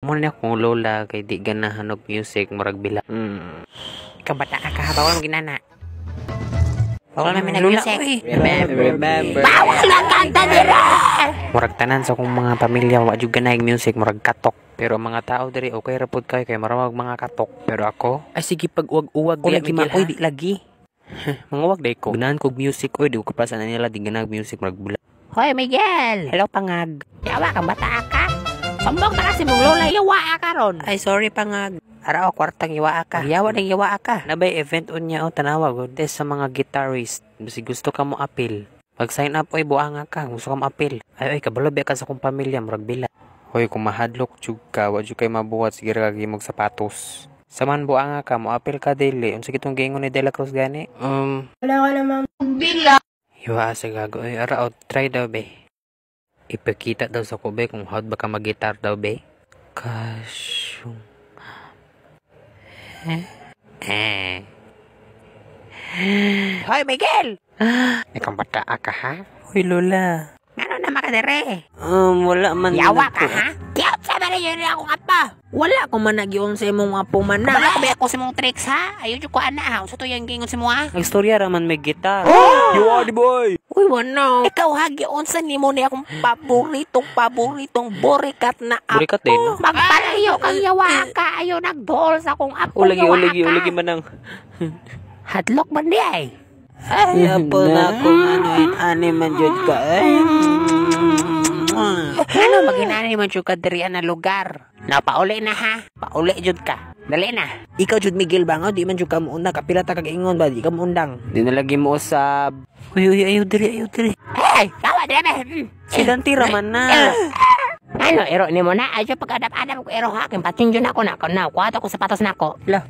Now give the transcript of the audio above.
Mo ni akong lola kay di ganahan og music, murag bila. Ikaw bata ka ka, bawal mo ginana. Bawal man Lola, music. Uy. Remember, remember. Bawal ang kanta dire! Murag tanan sa akong mga pamilya wa jud ganahig music, murag katok. Pero ang mga tao diri okay ra pud kayo kay murag mga katok. Pero ako, ay sige pag uwag-uwag O lagi Miguel, ma, oy, di lagi. Manguwag day ko. Ganahan kog music oy, di ko kapasan na nila di ganahag music, murag bula. Hoy, Miguel! Hello, pangag. Yawa kang bata ka. Sambong ta kasi mong lola, yawa ka ron. Ay, sorry, pangag. Ara o kwartang yawa ka. Yawa nang yawa ka. Nabay event unya o tanawa gud sa mga guitarist. Basi gusto ka mo apil. Pag sign up oy, buanga ka, gusto ka mo apil. Ay oy, kabalo ba ka sa akong pamilya, murag bila. Hoy, kung mahadlok jud ka, wa jud kay mabuhat, sige ra kag imong sapatos. Saman buanga ka, mo apil ka dili. Unsa kitong giingon ni De La Cruz gani? Wala ka namang Yawa sa gago oy, ara o try daw be. Ipakita daw sa ko be kung how'd ba ka magitar daw be. Kasyong. Eh. Hoy, Miguel! Ikaw bata ka ha? Hoy, Lola. Ngano na makadere? Wala man. Yawa ka ha? Kiyot sa ba yun akong apa? Wala ko man nagyon sa imong apo man na. Wala ko ba ako sa mong tricks ha? Ayaw ko ana ha? Unsa to yung gingon sa mo ha? Nagstorya ra man may gitar. You are the boy. Uy, wala. Ikaw ha, giunsa nimo ni akong paboritong paboritong burikat na apo. Burikat din, no? Magpalayo kang yawa ka. Ayaw nagdool sa akong apo. Ulagi, yawa ulagi, ka. Ulagi manang. Hadlok man di ay. Ay, apo na kung ano ani man jud ka. Ay. Ano maginani man jud ka diri na lugar? Na pauli na ha. Pauli jud ka. Dali na. Ikaw jud, Miguel, ba nga di man jud ka muunda, kapila ta kag ingon ba di ka muundang. Di na lagi mo usab. Uy, uy, ayaw diri, ayaw diri. Hey, kawa diri be. Si Dante raman na. Ano, ero ni mo na. Ay, pag adap-adap ko ero ha. Kaya patin yun ako na. Ako na. Kuha ko sapatos na ako. Lah,